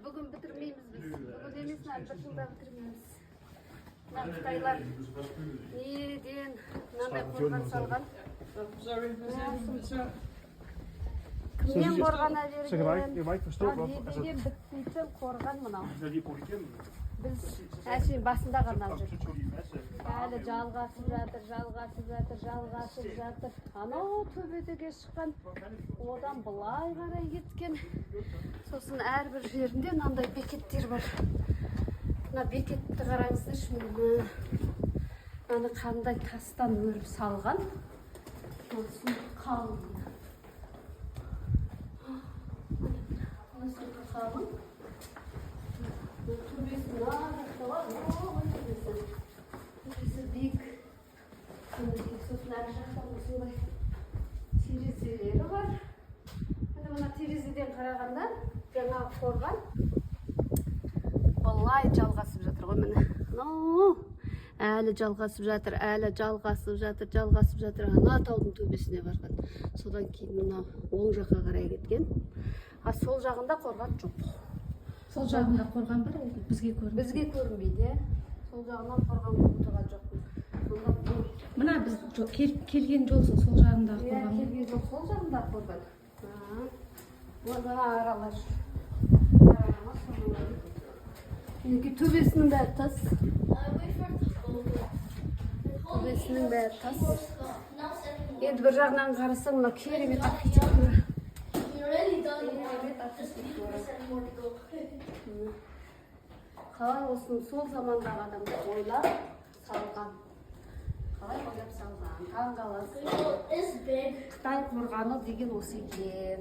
Бүгін бітірмейміз біз. Бүгін емес, мына бір жылда бітірмейміз. Мына қытайлар неден мынандай қорған салған? Sorry. Кімнен қорғана Så kan jeg bare берген? ikke, jeg kan bare ikke forstå, Мына hvorfor. не Altså, деген бітпейтін қорған мынау. når de er brudt igennem, Біз әшейін басында ғана så жүр. tog de en masse Әлі жалғасып жатыр, жалғасып жатыр, жалғасып жатыр. Анау төбедеге шыққан, одан былай қарай кеткен. Сосын әрбір жерінде мынандай бекеттер бар. Мына бекетті қараңыздаршы, міне. Мынаны қандай тастан өріп салған. Сосын қалың. Мына қалың. Мына төбесі мына жақта ғой, ой, төбесі. Төбесі биік. Мінекей, сосын ар жақтан осындай терезелері бар. Міне, мына терезеден қарағанда жаңағы қорған былай жалғасып жатыр ғой, міне. Анау әлі жалғасып жатыр, әлі жалғасып жатыр, жалғасып жатыр. Ана таудың төбесіне барған. Содан кейін мынау оң жаққа қарай кеткен. А сол жағында қорған жоқ. Сол жағында қорған бар, ол бізге көрінбейді. Бізге көрінбейді, иә. Сол жағынан қорған көріп тұрған жоқпыз. Сонда бұл Мына біз келген жол сол жағындағы Иә, қорған. келген жол сол жағында қорған. Оны аралар. Аралама соны. Мінекей, төбесінің бәрі тас. Төбесінің бәрі тас. Енді бір жағынан қарасаң, мына керемет архитектура. Керемет архитектура. Қалай осыны сол замандағы адамдар ойлап салған? Қалай ойлап салған? Таң қаласың. Is big. Қытай қорғаны деген осы екен.